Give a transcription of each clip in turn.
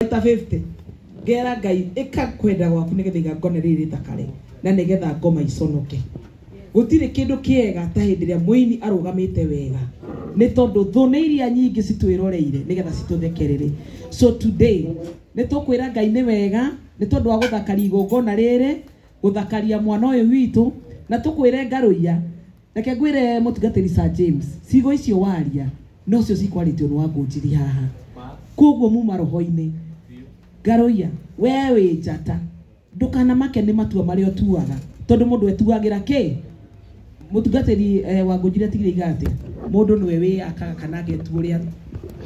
Ta 50 ngera Ngai ĩka kwenda gwaku nĩgetha igongona rĩrĩ rĩthakare na nĩgetha ngoma iconoke. Gũtirĩ kĩndũ kĩega ta hĩndĩ ĩrĩa mũini arũgamĩte wega, nĩ tondũ thũ nĩ iria nyingĩ citwĩroreire nĩgetha citũthekerere. So today nĩ tũkwĩra Ngai nĩ wega nĩ tondũ wa gũthakaria igongona rĩrĩ, gũthakaria mwana ũyũ witũ, na tũkwĩre ngarũiya. Reke ngwĩre mũtungatĩri Sir James, ciugo icio waria nocio cikwarĩtio nĩ Wangũnjiri haha, koguo muma roho-inĩ. Ngarũiya, we wĩ njata, ndũkanamake nĩ matua marĩa ũtuaga, tondũ mũndũ etuagĩra kĩ? Mũtungatĩri Wangũnjiri atigire iga atĩa? Mũndũ nĩwe wĩyakaga kana agetua ũrĩa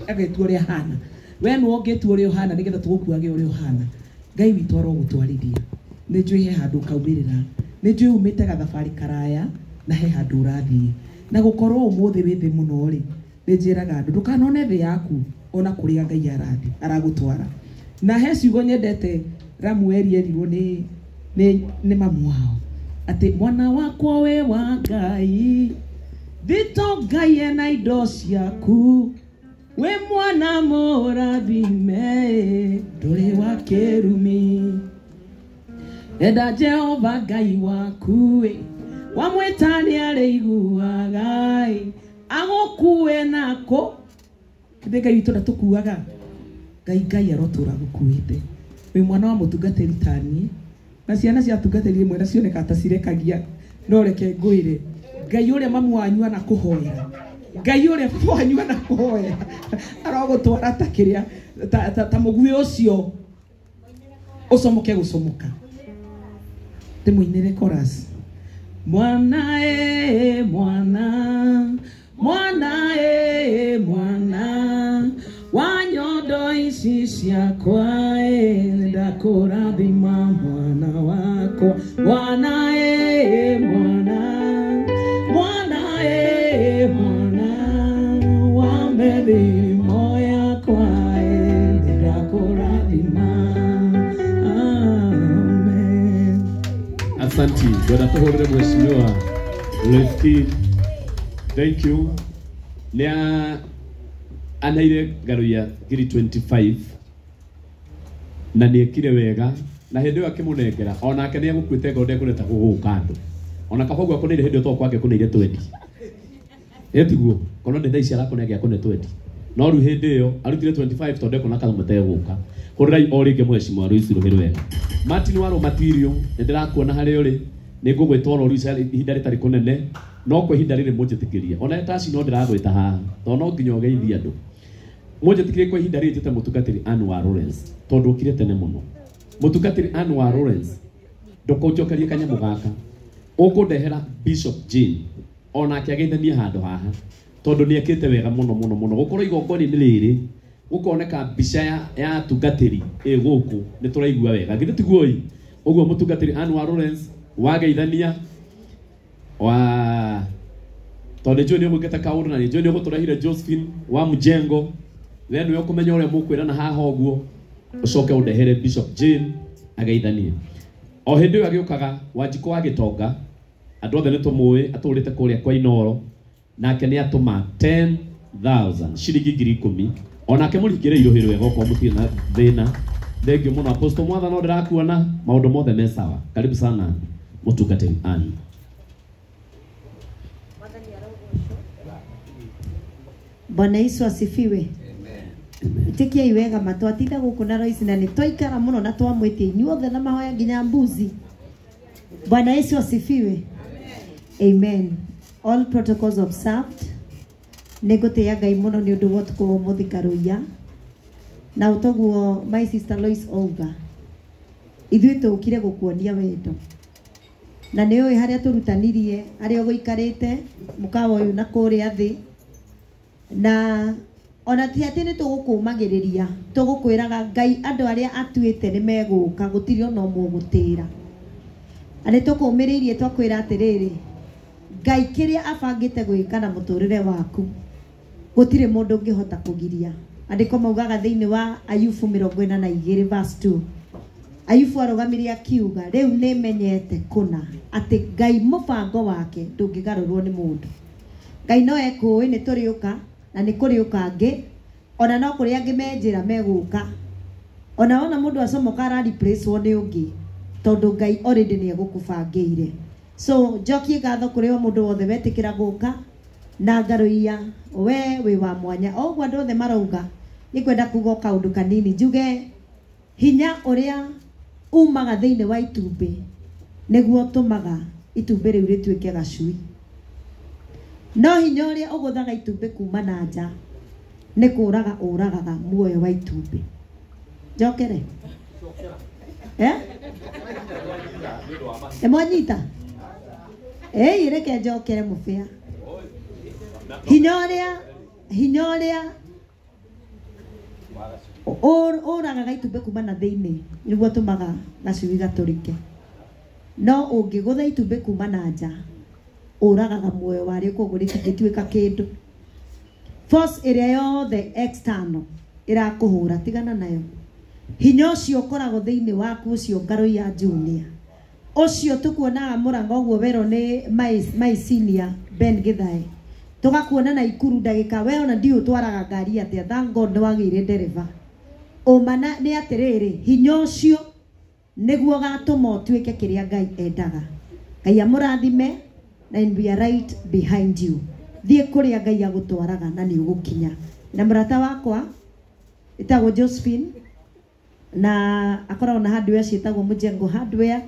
agetua ũrĩa ahana. We nĩwe ũngĩtua ũrĩa ũhana nĩgetha tũgũkuage ũrĩa ũhana. Ngai witũ arogũtwarithia. Nĩ njũĩ he handũ ũkaumĩrĩra, nĩ njũĩ umĩte gathabarĩ karaya na he handũ ũrathiĩ. Na gũkorwo ũmũthĩ wĩ thĩ mũno rĩ, nĩ njĩraga andũ ndũkanone thĩ yaku ona kũrĩa Ngai arathiĩ aragũtwara. Na he ciugo nyendete Ramueli erirwo nĩ mamu wao atĩ mwana wakwa we wa Ngai, thito Ngai ena indo ciaku, wĩ mwana mũrathime, ndũrĩ wa kĩrumi. Enda Jehova Ngai waku, wamwĩta nĩ arĩiguaga, agũkue nako. Githĩ Ngai witũ ndatũkuaga? Ngai arotũra gũkuĩte. Wĩ mwana wa mũtungatĩri taniĩ, na ciana cia atungatĩri rĩmwe na cionekaga ta cirekagia, no reke ngwĩre, Ngai ũrĩa mamu wanyu anakũhoera, Ngai ũrĩa baba wanyu anakũhoera, arogũtwara ta kĩrĩa ta mũguĩ ũcio ũcomoke gũcomoka. Ndĩmũinĩre chorus. Mwana e mwana, mwana e mwana, wa nyondo ici ciakwa e, ndakũrathima mwana wakwa. Mwana e mwana, mwana e mwana, wa mĩthimo yakwa e, ndakũrathima. Amen. Asanti. Ngwenda tũhũrĩre Mheshimiwa Loiski. Thank you. Nĩ aneire ngaruia ngiri 25 na nĩ ekire wega, na hĩndĩ ĩyo akĩmũnengera onake nĩ egũkuĩte ngoro, ndekũreta gũgũka andũ ona kaba ũguo akũneire hĩndĩ ĩyo to kwake kũneire 20 ĩtiguo kono nĩ thaa ici arakũnengera kũne 20, no rĩu hĩndĩ ĩyo arutire 25 tondũ ekuona kamwe tegũka. Hũrĩrai o rĩngĩ Mheshimiwa Lois rũhĩ rwega. Martin Waro Matirio, nĩ ndĩrakuona harĩa ũrĩ, nĩ ngũgwĩta oro rĩu ihinda rĩtarĩ kũnene, no kwa ihinda rĩrĩ mũnjĩtĩkĩrie ona taci no ndĩragwĩta haha tondũ no nginya ũgeithie andũ. Mũnjĩtĩkĩrie kwa ihinda rĩrĩ njĩte mũtungatĩri Ann wa Lawrence tondũ okire tene mũno. Mũtungatĩri Ann wa Lawrence, ndũkũnjokerie kanyamũ gaka, ũkũndehera Bishop Jane onake ageithanie handũ haha tondũ nĩ ekĩte wega mũno mũno mũno gũkorwo igongona-inĩ rĩrĩ gũkoneka mbica ya atungatĩri ĩ gũkũ, nĩ tũraigua wega, githĩ tiguo ĩ? Ũguo mũtungatĩri Ann wa Lawrence wageithania wa tondũ nĩ njũĩ nĩ ũgwĩkĩte kaũndũ na nĩ njũĩ nĩ ũgũtũrehire Josephine wa Mjengo, we nĩwe ũkũmenya ũrĩa mũkwĩrana haha, ũguo ũcoke ũndehere Bishop Jane ageithanie. O hĩndĩ ĩyo agĩũkaga Wanjikũ wa Gĩtonga, andũ othe nĩ tũmũĩ, atũrĩte kũrĩa kwa Inoro, nake nĩ atũma 10,000 ciringi 10,000, onake mũringĩre irũhĩ rwega okorwo mũtirĩ na thĩna. Thank you mũno. Apostle Mwatha, no ndĩrakuona maũndũ mothe me sawa. Karibu sana mũtungatĩri Ann. Bwana Yesu asifiwe. Itikiai wega ma twatinda gũkũ na Lois na nĩ twaikara mũno na twamwĩtia inyuothe na mahoya nginya mbuzi. Bwana Yesu asifiwe. Amen. All protocols observed. Nĩ ngũtĩĩa Ngai mũno nĩ ũndũ wa ũtukũ wa ũmũthĩ Karũiya. Na ũtoguo my sister Lois auga, ithuĩ tũkire gũkuonia wendo. Na nĩ ũĩ harĩa tũrutanirie, harĩa ũgũikarĩte, mũkawa ũyũ na kũrĩa thĩ. Na ona ti atĩ nĩ tũgũkũmagĩrĩria, tũgũkwĩraga Ngai andũ arĩa atuĩte nĩ megũka, gũtirĩ ona ũmwe ũgũtĩra. Na nĩ tũkũmĩrĩirie twakwĩra atĩrĩrĩ, Ngai kĩrĩa abangĩte gwĩka na mũtũrĩre waku, gũtirĩ mũndũ ũngĩhota kũgiria. Andĩko maugaga thĩinĩ wa Ayubu 42 verse 2. Ayubu arũgamire akiuga, rĩu nĩmenyete kũna atĩ Ngai mũbango wake ndũngĩgarũrwo nĩ mũndũ. Ngai no ekũĩ nĩ tũrĩũka na nĩ kũrĩũka angĩ, ona no kũrĩ angĩ me njĩra megũka. Ona wona mũndũ acomoka ara replace wo nĩ ũngĩ tondũ Ngai already nĩ egũkũbangĩire. So njokie ngatho kũrĩ o mũndũ wothe wetĩkĩra gũka na Ngaruiya we wĩ wa mwanya. O ũguo andũ othe marauga nĩ ngwenda kuga o kaũndũ kanini njuge hinya ũrĩa umaga thĩinĩ wa itumbĩ nĩguo ũtũmaga itumbĩ rĩu rĩtuĩke gacui. No hinya ũrĩa ũgũthaga itumbĩ kuma na nja nĩ kũraga ũragaga muoyo wa itumbĩ. Njokere? Nĩ mwanyita? Ĩĩ reke njokere mũbĩa. Hinya ũrĩa ũragaga itumbĩ kuma na thĩinĩ nĩguo ũtũmaga gacui gatũrĩke. No ũngĩgũtha itumbĩ kuma na nja ũragaga muoyo warĩo koguo rĩtingĩtuĩka kĩndũ. Force ĩrĩa yothe external ĩrakũhũra tigana nayo. Hinya ũcio ũkoragwo thĩinĩ waku ũcio Ngaruiya Junior ũcio tũkuonaga Mũrang'a ũguo werwo nĩ my senior Ben Githae tũgakuona na Ikuru ndagĩka we ona ndiũ ũtwaraga ngari atĩa, thank God nĩ wagĩire ndereba. Ũma nĩ atĩrĩrĩ hinya ũcio nĩguo gatũma ũtuĩke kĩrĩa Ngai endaga. Ngai amũrathime and we are right behind you. Thiĩ kũrĩa Ngai agũtwaraga na nĩ ũgũkinya. Na mũrata wakwa ĩtagwo Josephine na akoragwo na hardware ciĩtagwo Mũjengo Hardware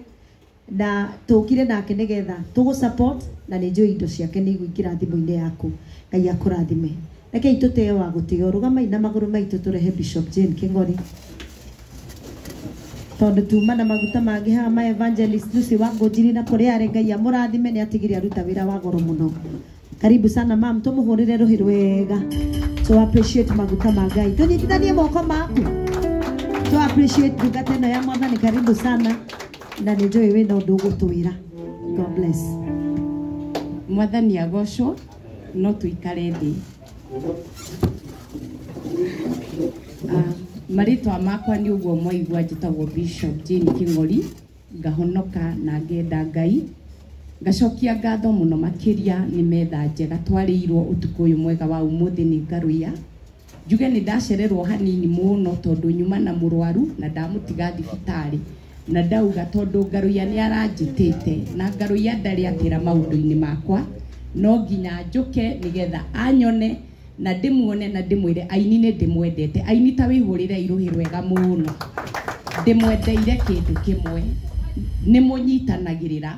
na tũkire nake nĩgetha tũgũ support na nĩ njũĩ indo ciake nĩ igũingĩra thimũ-inĩ yaku. Ngai akũrathime. Rekei tũtĩe wa gũtĩo rũgamai na magũrũ maitũ tũrehe Bishop Jane King'ori tondũ tuma na maguta mangĩ haha ma Evangelist Lucy wa Ngũnjiri na kũrĩa arĩ Ngai amũrathime nĩ atigire aruta wĩra wa goro mũno. Karibu sana mam, tũmũhũrĩre rũhĩ rwega to appreciate maguta ma Ngai. Tũnyitithanie moko maku to appreciate ndungata ĩno ya Mwathani. Karibu sana na nĩ njũĩ wĩna ũndũ ũgũtwĩra. God bless. Mwathani agocwo no tũikare thĩ. Marĩtwa makwa nĩ ũguo mwaigua njĩtagwo Bishop Jane King'ori, ngahonoka na ngenda Ngai. Ngacokia ngatho mũno makĩria nĩ metha njega twarĩirwo ũtukũ ũyũ mwega wa ũmũthĩ nĩ Ngaruiya. Njuge nĩ ndacererwo hanini mũno tondũ nyuma na mũrwaru na ndamũtiga thibitarĩ na ndauga tondũ Ngaruiya nĩ aranjĩtĩte na Ngaruiya ndarĩ atĩra maũndũ-inĩ makwa no nginya njũke nĩgetha anyone na ndĩmuone na ndĩmwĩre aini nĩ ndĩmwendete. Aini ta wĩhũrĩre irũhĩ rwega mũno. Ndĩmwendeire kĩndũ kĩmwe nĩ mũnyitanagĩrĩra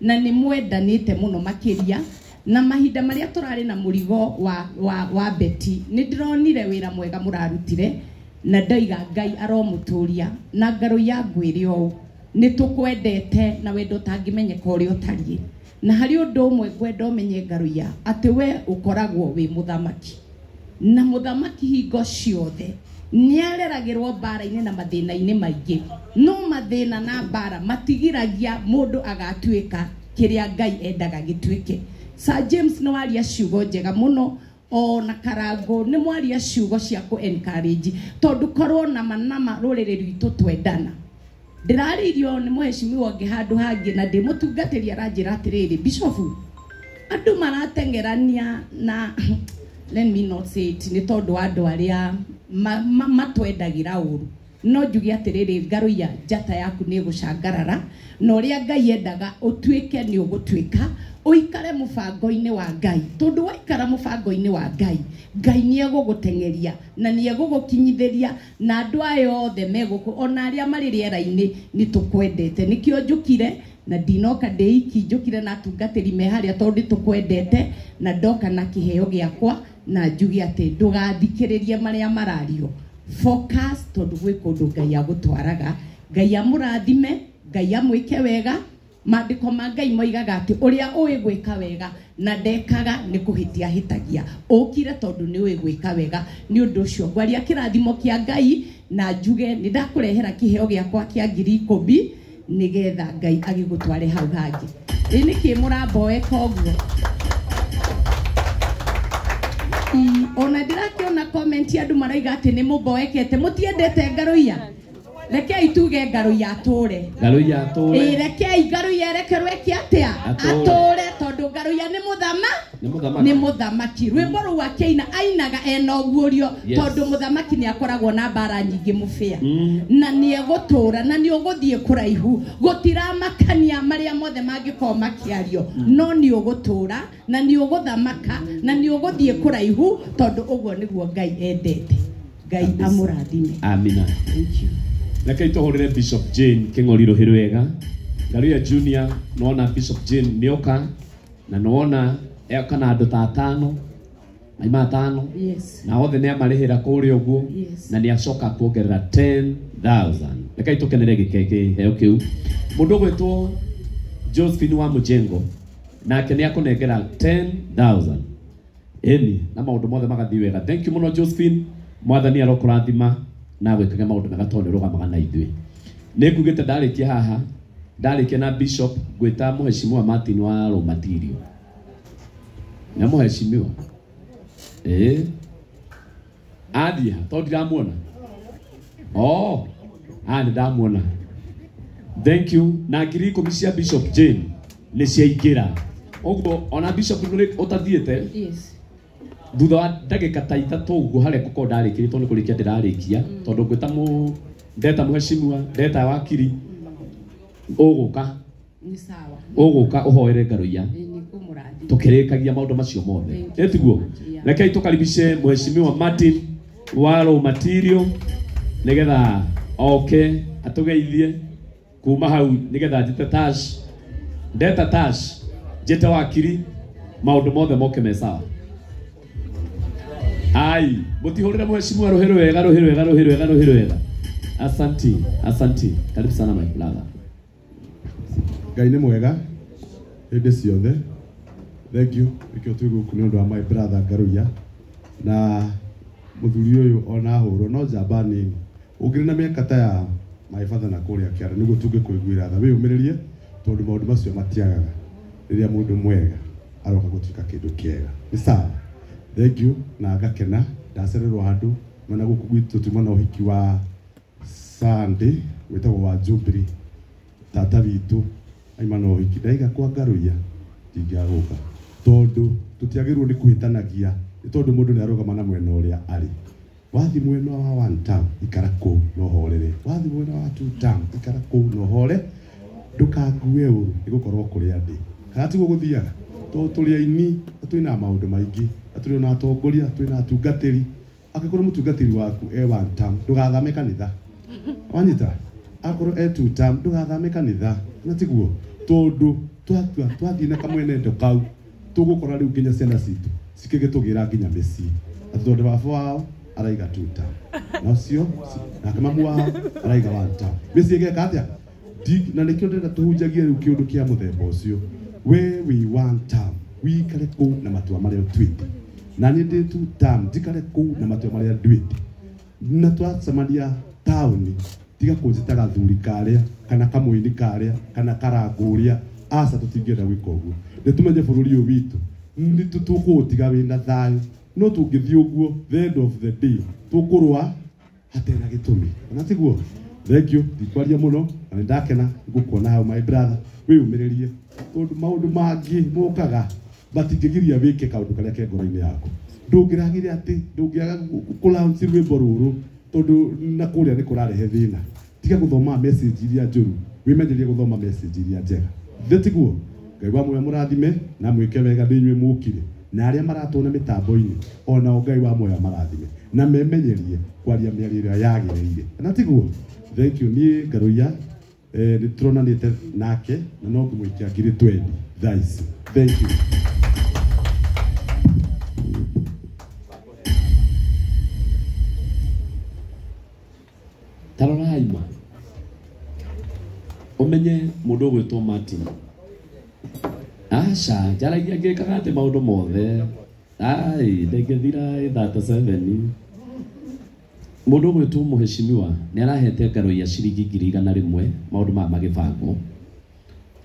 na nĩ mwendanĩte mũno makĩria na mahinda marĩa tũrarĩ na mũrigo wa Betty nĩ ndĩronire wĩra mwega mũrarutire na ndaiga Ngai aromũtũria na Ngaruiya ngwĩre ũũ nĩ tũkwendete na wendo ũtangĩmenyeka ũrĩa ũtariĩ. Na harĩ ũndũ ũmwe ngwenda ũmenye Ngaruiya atĩ we ũkoragwo wĩ mũthamaki na mũthamaki hingo ciothe nĩ areragĩrwo mbara-inĩ na mathĩna-inĩ maingĩ no mathĩna na mbara matigiragia mũndũ agatuĩka kĩrĩa Ngai endaga gĩtuĩke. Sir James nĩ waria ciugo njega mũno ona Karango nĩ mwaria ciugo cia kũ encourage tondũ korwo na manama rũrĩrĩ rwitũ twendana. Ndĩrarĩirio nĩ mũhecimiwa ũngĩ handũ hangĩ na ndĩmũtungatĩri aranjĩra atĩrĩrĩ Bishop andũ marateng'erania na let me not say it nĩ tondũ wa andũ arĩa matwendagĩra ũru no njuge atĩrĩrĩ Ngaruiya njata yaku nĩ ĩgũcangarara na ũrĩa Ngai endaga ũtuĩke nĩ ũgũtuĩka ũikare mũbango-inĩ wa Ngai tondũ waikara mũbango-inĩ wa Ngai Ngai nĩ egũgũteng'eria na nĩ egũgũkinyithĩria na andũ aya othe megũkũ ona arĩa marĩ rĩera-inĩ nĩ tũkwendete. Nĩkĩo njũkire na ndinoka ndĩ iki njũkire na atungatĩri me harĩa tondũ tũkwendete na ndoka na kĩheo gĩakwa na njuge atĩ ndũgathikĩrĩrie marĩa marario. Focus tondũ gwĩ kũndũ Ngai agũtwaraga. Ngai amũrathime, Ngai amwĩke wega. Maandĩko ma Ngai moigaga atĩ ũrĩa ũĩ gwĩka wega na ndekaga nĩ kũhĩtia hĩtagia. Ũkire tondũ nĩ ũĩ gwĩka wega. Nĩ ũndũ ũcio ngwaria kĩrathimo kĩa Ngai na njuge nĩ ndakũrehera kĩheo gĩakwa kĩa 10,000 nĩgetha Ngai agĩgũtware hau hangĩ. Ĩ nĩkĩ mũramboeka ũguo? Ona ndĩrakĩona comment andũ maraiga atĩ nĩ mũmboekete mũtiendete Ngaruiya. Rekei tuge Ngaruiya atũre. Ngaruiya atũre. Ĩ rekei Ngaruiya erekerwo eke atĩa? Atũre tondũ Ngaruiya nĩ mũthama. Nĩ mũthamaki rwĩmbo rũu akĩina ainaga ena ũguũrio tondũ mũthamaki nĩ akoragwo na mbara nyingĩ mũbĩa na nĩ egũtũra na nĩ ũgũthiĩ kũraihu gũtiramakania marĩa mothe mangĩkorwo makĩario no nĩ ũgũtũra na nĩ ũgũthamaka na nĩ ũgũthiĩ kũraihu tondũ ũguo nĩguo Ngai endete. Ngai amũrathime. Amina. Thank you. Rekei tũhũrĩre Bishop Jane Kĩng'ori rũhĩ rwega. Ngaruya Junior nona Bishop Jane nĩoka na nĩwona eoka na andũ ta atano aima atano. Yes. Na othe nĩ amarĩhĩra kũrĩa ũguo. Yes. Na nĩ acoka kuongerera 10,000. Rekei tũkenere kĩheo kĩu. Mũndũ ũgwĩtwo Josephine wa Mũjengo nake nĩ akũnengera 10,000. Ĩni na maũndũ mothe magathiĩ wega. Thank you mũno Josephine. Mwathani arokũrathima na gwĩkage maũndũ mega tondũ nĩ ũrũgamaga na ithuĩ. Nĩ ngugĩte ndarĩkia haha, ndarĩkia na Bishop ngwĩta mũheshimiwa Martin wa Rũmatirio. Nĩ mũheshimiwa? Ĩĩ. Athiĩ ha? Tondũ ndiramuona. Oh, nĩ ndamuona. Thank you. Na 10,000 cia Bishop Jane nĩ ciaingĩra. Ũguo ona Bishop ũtathiĩte. Yes. Thutha wa ndagĩka ta ithatũ ũguo harĩa ngũkorwo ndarĩkĩrie tondũ nĩ kũrĩkia ndĩrarĩkia tondũ ngwĩta ndeta mũheshimiwa ndeta wakiri ũgũka Nĩ sawa. ũgũka ũhoere Ngaruiya Nĩ ngũmũrathima. tũkĩrĩkagia maũndũ macio mothe. Ĩtiguo rekei tũkaribishe mũheshimiwa Martin wa Rũmatirio nĩgetha oke atũgeithie kuma hau nĩgetha njĩte Tash ndeta Tash njĩte wakiri maũndũ mothe moke me sawa. Ai, mutihurire mheshimiwa rũhĩ rwega rũhĩ rwega rũhĩ rwega rũhĩ rwega. Asanti, asanti. Karibu sana my brother. Ngai nĩ mwega hĩndĩ ciothe. Thank you. Nĩkĩo twĩ gũkũ nĩ ũndũ wa my brother Ngaruiya na mũthuri ũyũ ona hũrwo no njamba nini. Ũngĩrĩ na mĩaka ta ya my father na kũrĩa kĩara nĩguo tũngĩkũiguĩra tha. Wĩyũmĩrĩrie tondũ maũndũ macio matiagaga rĩrĩa mũndũ mwega aroka gũtuĩka kĩndũ kĩega. Nĩ sawa. Thank you na ngakena ndacererwo handũ mwena gũkũ gwitũ tuma na ũhiki wa Sunday wĩtagwo wa Jubilee tata witũ aima na ũhiki ndaiga kwa Ngaruiya ndingĩagũka tondũ tũtiagĩrĩirwo nĩ kũhĩtanagia nĩ tondũ mũndũ nĩ arũgama na mwena ũrĩa arĩ. Wathi mwena wa one term ikara kũu na ũhorere, wathi mwena wa two term ikara kũu na ũhore, ndũkangue ũru nĩ gũkorwo kũrĩa ndĩ. Kana tiguo gũthiaga tondũ tũrĩ aini na twĩna maũndũ maingĩ na tũrĩ ona atongoria twĩna atungatĩri. Angĩkorwo mũtungatĩri waku e one term ndũgathame kanitha. Wanyita? Akorwo e two term ndũgathame kanitha. Na tiguo tondũ twathiĩ na kamwenendo kau tũgũkora rĩu nginya ciana citũ cikĩgĩtũgĩra nginya mĩciĩ. Atĩ tondũ baba wao araiga two term na ũcio nake mamu wao araiga one term. Mĩciĩ ĩgeka atĩa? Na nĩkĩo ndĩrenda tũhunjagie rĩu kĩũndũ kĩa mũthemba ũcio. We wĩ one term wikare kũu na matua marĩa ũtuĩte na niĩ ndĩ two term njikare kũu na matua marĩa nduĩte. Na twacemania taũni tiga kũnjĩta gathuri karĩa kana kamũini karĩa kana karangũrĩa, aca tũtingĩenda gwĩka ũguo. Nĩ tũmenye bũrũri ũyũ witũ nĩ tũkũũtiga wĩna thayũ, no tũngĩthiĩ ũguo the end of the day tũkũrũa hatarĩ na gĩtũmi. Na tiguo? Thank you. Ndikwaria mũno na nĩ ndakena ngũkuona hau my brother. Wĩyũmĩrĩrie tondũ maũndũ mangĩ mokaga matingĩgiria wĩke kaũndũ karĩa ke ngoro-inĩ yaku. Ndũngĩragĩre atĩ ndũngĩaga kũ-launch rwĩmbo rũrũ tondũ na kũrĩa nĩ kũrarehe thĩna. Tiga gũthoma message iria njũru, wĩmenyerie gũthoma message iria njega. Thĩ tiguo? Ngai wa muoyo mũrathime na mwĩke wega nĩ inyuĩ mũkire na arĩa maratũona mĩtambo-inĩ onao Ngai wa muoyo marathime na memenyerie kwaria mĩario ĩrĩa yagĩrĩire. Na tiguo? Thank you. Niĩ Ngaruiya nĩ tũronanĩte nake na no ngũmũikia 20,000 thaa ici. Thank you. Tarorai ma ũmenye mũndũ ũgwĩtwo Martin. Aca njaragia ngĩkaga atĩ maũndũ mothe ai ndĩngĩthira 37. Mũndũ ũgwĩtwo mũheshimiwa nĩ arahete Ngaruiya ciringi 100,000 maũndũ maya magĩbangwo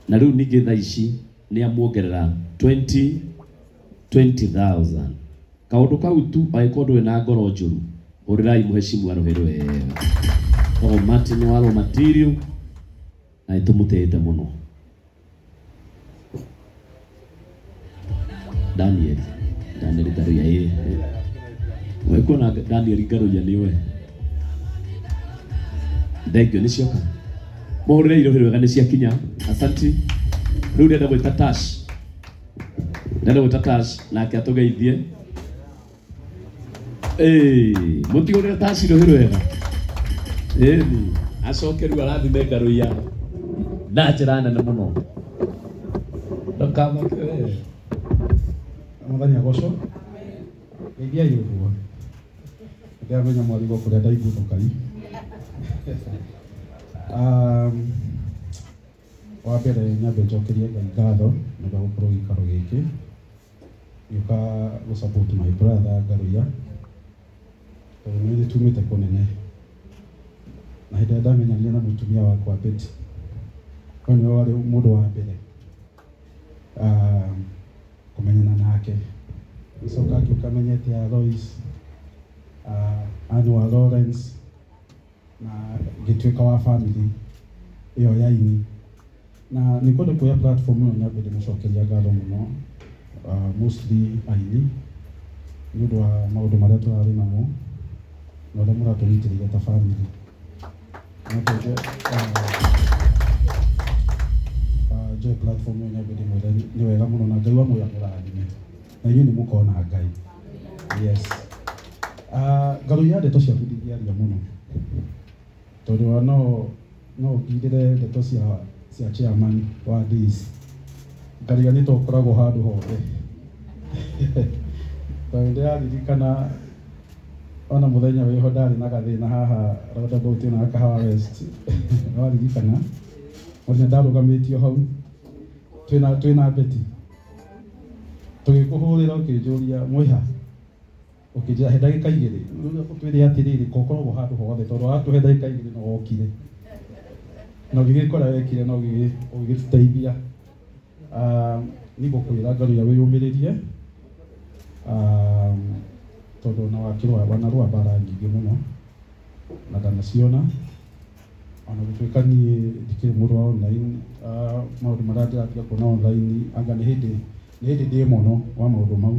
na rĩu ningĩ thaa ici nĩ amuongerera 20,000. Kaũndũ kau tu angĩkorwo ndũrĩ na ngoro njũru hũrĩrai mũheshimiwa rũhĩ rwega. Koguo Martin wa Rũmatirio na nĩtũmũtĩĩte mũno. Daniel Daniel Ngaruiya ĩ wekuona Daniel Ngaruiya nĩwe thengio nĩ cioka mũhũrĩre irũhĩ rwega nĩ ciakinya asanti rĩu ndĩrenda gwĩta Tash ndĩrenda gwĩta Tash nake atũgeithie mũtigũrĩre Tash irũhĩ rwega ĩni acoke rĩu arathime Ngaruiya na njĩra nene mũno ndũkamake we Mwathani agocwo geithiai ũguo ndĩramenya mwarigwo kũrĩa ndaiguthũkai wa mbere nyambe njokerie Ngai ngatho nĩ ũndũ wa gũkorwo gĩikaro gĩkĩ gĩũka gũ support my brother Ngaruiya tondũ nĩ nĩtumĩte kũnene na hĩndĩ ĩrĩa ndamenyanire na mũtumia wakwa Betty ũyũ nĩwe warĩ mũndũ wa mbere kũmenyana nake gĩcoka ngĩũka menyete ya Lois Anne wa Lawrence na ngĩtuĩka wa family ĩyo ya ini na nĩ kwenda kuoya platform ĩno nyambe ndĩmũcokeria ngatho mũno mostly aini nĩ ũndũ wa maũndũ marĩa tũrarĩ namo na ũrĩa mũratũnyitĩrĩire ta family njoe platform ĩyo nyambe ndĩmwĩre nĩ wega mũno na Ngai wa muoyo amũrathime na inyuĩ nĩ mũkona Ngai yes Ngaruiya ndeto ciaku ndingĩaria mũno tondũ wa no ngindĩre ndeto cia chairman wa this Ngaruiya nĩ tũkoragwo handũ hothe tondũ ndĩraririkana ona mũthenya wĩho ndarĩ na gathĩna haha roundabout ĩno ya Kahawa West nĩwaririkana mũthenya ndarũgamĩtio hau twĩna Betty tũgĩkũhũrĩra ũkĩnjũria mwĩha ũkĩnjĩra he ndagĩka igĩrĩ ũtwĩre atĩrĩrĩ ko ũkoragwo handũ hothe tondũ watũhe ndagĩka igĩrĩ no wokire na ũgĩgĩkora wekire na ũgĩgĩtũteithia nĩ ngũkwĩra Ngaruiya wĩyũmĩrĩrie tondũ ona wakĩrũa wanarũa mbara nyingĩ mũno na ndanaciona ona gũtuĩka niĩ ndikĩrĩ mũndũ wa online maũndũ marĩa ndĩratiga kuona online anga nĩ hĩndĩ ndĩ mũno wa maũndũ mau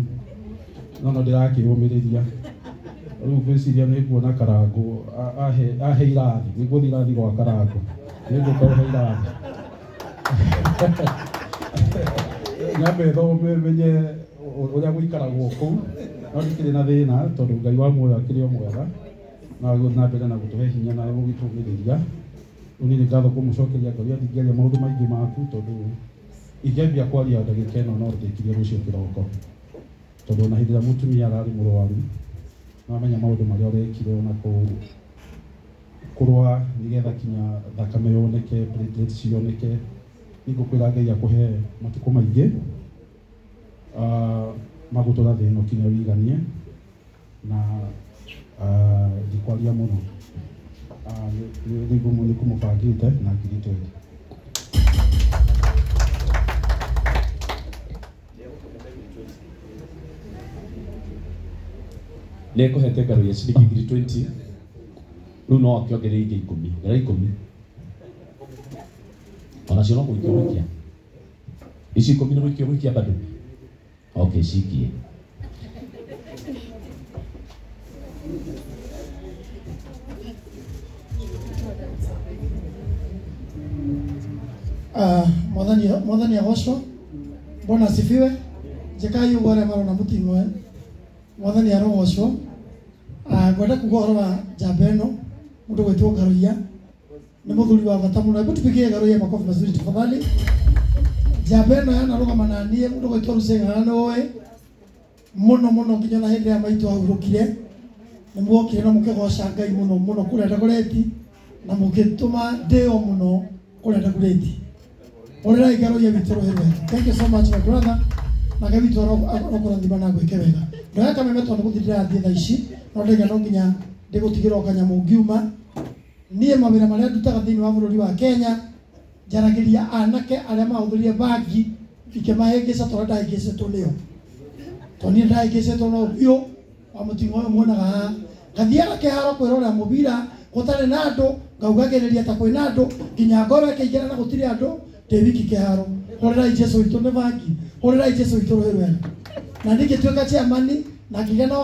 no no ndĩrakĩũmĩrĩria rĩu ngwĩciria nĩ nguona Karangũ ahe irathi nĩ ngũthiĩ irathi gwa Karangũ nĩ ngũka ũhe irathi nyambe thome menye ũrĩa gũikaragwo kũu no ndikĩrĩ na thĩna tondũ Ngai wa muoyo akĩrĩ o mwega na agũthiĩ na mbere na gũtũhe hinya na gũgĩtũmĩrĩria rĩu niĩ nĩ ngatho kũmũcokeria Ngaruiya ndingĩaria maũndũ maingĩ maku tondũ ingĩambia kwaria ndagĩka ĩno no ndĩkirie rũciũ kĩroko tondũ ona hĩndĩ ĩrĩa mũtumia ararĩ mũrwaru nĩwamenya maũndũ marĩa ũrekire ona kũrũa nĩgetha kinya thakame yoneke platelets cioneke nĩ ngũkwĩra Ngai akũhe matukũ maingĩ magũtũra thĩ ĩno kinya wĩiganie na ndikwaria mũno nĩ ngũmũbangĩte na 20,000. Nĩ ekũhete Ngaruiya ciringi 20,000 rĩu no akĩongerere ingĩ 10 ngera 10 onacio no gũikia gũikia ici 10 nĩ gũikia gũikia bado okay cikie Mwathani agocwo Bwana asifiwe njekai ũguo arĩa marona mũting'oe Mwathani arogocwo ngwenda kuga ũhoro wa njamba ĩno mũndũ gwĩtwo Ngaruiya nĩ mũthuri wa bata mũno hebu tupigie Ngaruiya makofi mazuri tafadhali njamba ĩno yanarũgama na niĩ mũndũ gwĩtwo Ruceng'ang'a nĩ ũĩ mũno mũno nginya na hĩndĩ ĩrĩa maitũ ahurũkire nĩ muokire na mũkĩgoca Ngai mũno mũno kũrĩa Dagoretti na mũgĩtũma ndĩo mũno kũrĩa Dagoretti Hũrĩrai Ngaruiya witũ rũhĩ rwega thank you so much my brother na Ngai witũ arokũrathima na gwĩke wega ndoya kameme tondũ gũthiĩ ndĩrathiĩ thaa ici no ndaiga no nginya ndĩgũtigĩra o kanyamũ ngiuma niĩ mawĩra marĩa ndutaga thĩinĩ wa bũrũri wa Kenya njaragĩria anake arĩa mahũthĩrire bangi ikĩmahĩngĩca tondũ ndahĩngĩcĩtwo nĩo tondũ niĩ ndahĩngĩcĩtwo no biũ wa mũting'o ũyũ muonaga haha ngathiaga kĩharo kwĩrorera mũbira gũtarĩ na andũ ngaugagĩrĩria ta kwĩna andũ nginya ngoro ĩkĩingĩra na gũtirĩ andũ ndĩ wiki kĩharo hũrĩrai Jesũ witũ nĩ bangi hũrĩrai Jesũ witũ rũhĩ rwega. Na ningĩtuĩka chairman na ngĩgĩa na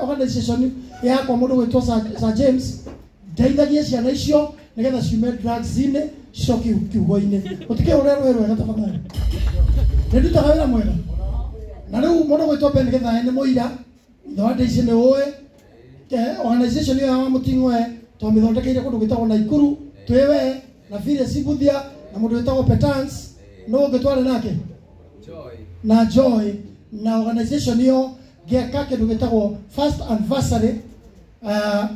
organization yakwa mũndũ gwĩtwo Sir James, ndeithagie ciana icio nĩgetha ciume drugs-inĩ cicoke kiugo-inĩ. Ũtikĩhũre rũĩ rwega tafadhali. Nĩ ndutaga wĩra mwega. Na rĩu mũndũ gwĩtwo Ben Githae nĩ mũira, ithe wa Daisy nĩ ũĩ. Organization ĩyo ya Wamũting'oe twamĩthondekeire kũndũ gwĩtagwo Naikuru, twĩ we na Phyllis Mbuthia na mũndũ wĩtagwo Petans, nũ ũngĩ twarĩ nake? Na Joy. Na organization ĩyo ngĩaka kĩndũ gĩtagwo first anniversary,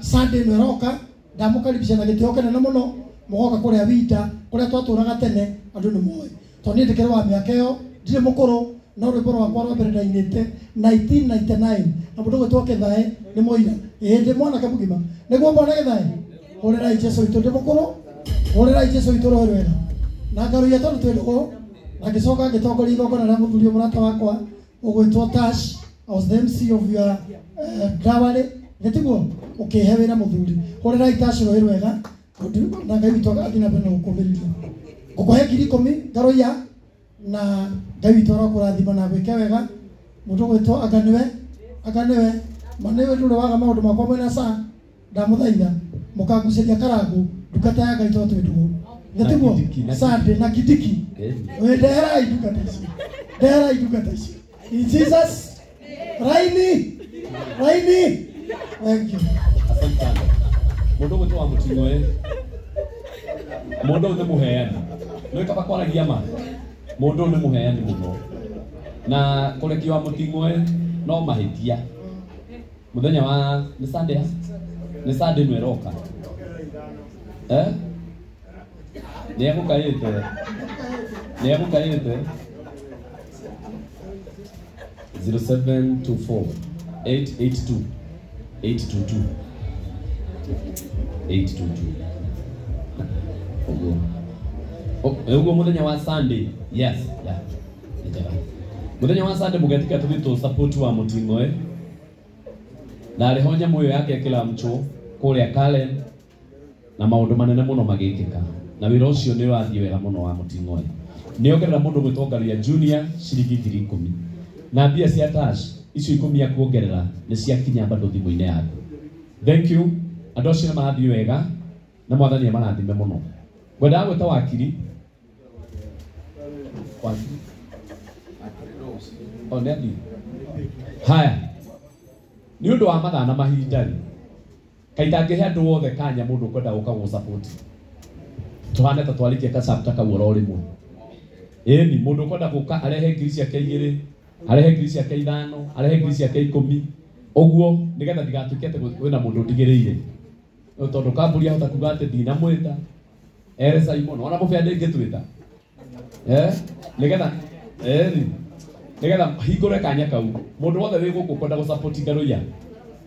Sunday ĩno ĩroka, ndamũkaribisha na gĩtĩo kĩnene mũno, mũgoka kũrĩa Winda, kũrĩa twatũraga tene, andũ nĩ moĩ. Tondũ niĩ ndĩkĩrĩ wa mĩaka ĩyo, ndirĩ mũkũrũ, no rwĩmbo rwakwa rwa mbere ndainĩte 1999, na mũndũ ũgwĩtwo Gĩthae nĩ mũira. Ĩĩ ndĩ mwanake mũgima. Nĩguo mwana Gĩthae? Hũrĩrai Jesũ witũ, ndĩ mũkũrũ, hũrĩrai Jesũ witũ rũĩ rwega. Na ngaruia tondũ twĩ ndũgũ, na ngĩcoka ngĩtongoria igongona rĩa mũthuri ũyũ mũrata wakwa ũgwĩtwo Tash. I was the MC of your dowry. Nĩ tiguo? Ũkĩhe wĩra mũthuri. Hũrĩrai Tash rũĩ rwega, na Ngai witũ athiĩ na mbere na gũkũmĩrĩria. Ngũkũhe 10,000 ngaruia, na Ngai witũ arokũrathima na gwĩke wega. Mũndũ ũgwĩtwo Anganiwe, Anganiwe, ma nĩwe ndũrĩ waga maũndũ makwa mwena saa, ndamũthaitha mũkangucĩria karangũ ndungata ya Ngai tondũ twĩ ndũgũ. Nĩ tiguo? Sunday na Kindiki. Ndeherai ndungata icio. Ndeherai ndungata icio. In Jesus Raini. Raini. Thank you. Asante sana. Mũndũ ũgwĩtwo wa Mũting'oe. Mũndũ ũyũ nĩ mũheani. Nĩ kaba kwaragia ma. Mũndũ ũyũ nĩ mũheani mũno. Na kũrekia wa Mũting'oe no mahĩtia. Mũthenya wa nĩ Sunday ha? Nĩ Sunday ĩno ĩroka. Nĩ egũkaĩte. Nĩ egũkaĩte. 0724 882 822 822. Ũguo. Ũguo mũthenya wa Sunday. Yes, yeah. Nĩ njega. Mũthenya wa Sunday mũgetika tũthiĩ tũ support wa Mũting'oe. Na arĩho nyamũ ĩyo yake kila mcho kũrĩa Karen, na maũndũ manene mũno magĩkĩka. Na wĩra ũcio nĩ ũrathiĩ wega mũno wa Mũting'oe. Nĩ ongerera mũndũ gwĩtwo Ngaruiya Junior ciringi 10,000. Na mbia cia Tash icio 10 akuongerera nĩ ciakinya bado thimũ-inĩ yaku. Thank you. Andũ acio nĩ marathiĩ wega na Mwathani amarathime mũno. Ngwendaga gwĩta wakiri. Wakiri. O nĩ athiĩ. Haya. Nĩ ũndũ wa mathaa na mahinda rĩ, kaĩ itangĩhe andũ othe kanya mũndũ ũkwenda gũka gũ support. Tũhane ta twarĩkia ka chapter kau oro rĩmwe. Ĩni mũndũ ũkwenda gũka arehe ngiri ciake 2, arehe ngiri ciake 5, arehe ngiri ciake 10. Ũguo nĩgetha ndigatuĩke atĩ kwĩna mũndũ ndigĩrĩire. Tondũ kambuni ahota kuga atĩ ndinamwĩta. Ere Simon, ona mũbĩa ndĩngĩtwĩta. Nĩgetha nĩgetha hingũre kanya kau. Mũndũ wothe wĩ gũkũ ũkwenda gũ support Ngaruiya,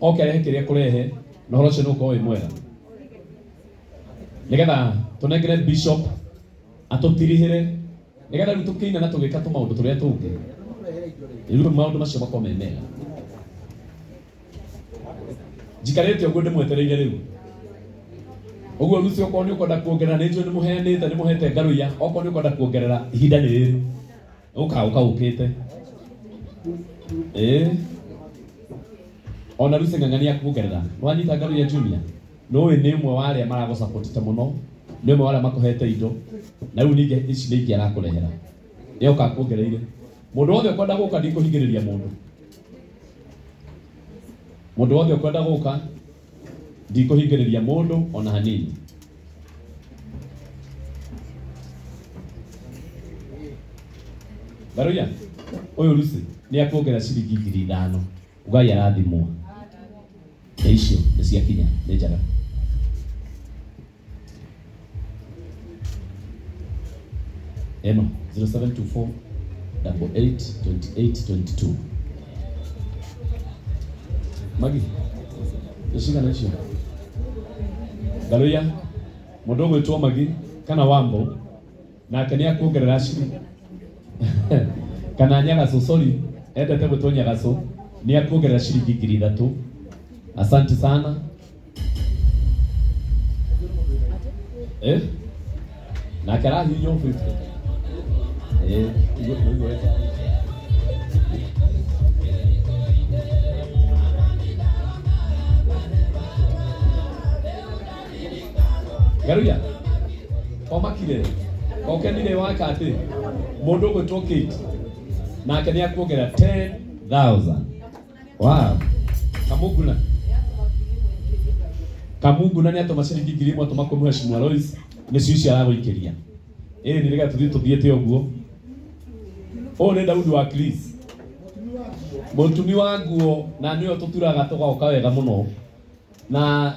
oke arehe kĩrĩa ekũrehe, na ũhoro ũcio nĩ ũkorwo wĩ mwega. Nĩgetha tũnengere bishop atũtirihĩre, nĩgetha rĩu tũkĩina na tũgĩka tũmaũndũ tũrĩa tũngĩ. Rĩu maũndũ macio makorwo me mega. Njikarĩte ũguo ndĩmwetereire rĩu. Ũguo rũciũ okorwo nĩ ũkwenda kuongerera, nĩ njũĩ nĩ mũheanĩte, nĩ mũhete Ngaruiya, okorwo nĩ ũkwenda kuongerera ihinda nĩ rĩrĩ. Ũka ũka ũkĩte. Ona rĩu Seng'ang'ani akuongerera. Nĩwanyita Ngaruiya Junior? Nĩũĩ nĩ ũmwe wa arĩa maragũsupportĩte mũno, nĩ ũmwe wa arĩa makũhete indo, na rĩu ningĩ ici nĩ ingĩ arakũrehera. Nĩ oka akuongereire. Mũndũ wothe ũkwenda gũka ndikũhingĩrĩria mũndũ. Mũndũ wothe ũkwenda gũka ndikũhingĩrĩria mũndũ ona hanini. Ngaruiya, ũyũ Lucy nĩ akuongerera ciringi 5,000. Ugai arathimwo. Nĩ icio nĩ ciakinya, nĩ njega. Eno 0724 88 28 22. Magi, nĩ cigana icio? Ngaruiya, mũndũ ũgwĩtwo Magi kana Wambo, nake nĩ akuongerera ciringi kana Nyagaco, sorry, endete gwĩtwo Nyagaco, nĩ akuongerera ciringi 3,000. Asante sana. Nake arahihinywo 50. Igwe. Garuya omakire okenire waka ati mundu gwitwo Kate nake ni akuongerera 10,000. Wow. Kamuguna Kamuguna ni atoma ciringi 1,000 atoma kwa mheshimiwa Lois ni cio icio aragũikĩria. Ĩĩ nĩ rega tũthiĩ tũthiĩte ũguo. Ũyũ nĩ Daudi wa Chris mũtumi wa nguo na nĩwe tũturaga tũgoka wega mũno na.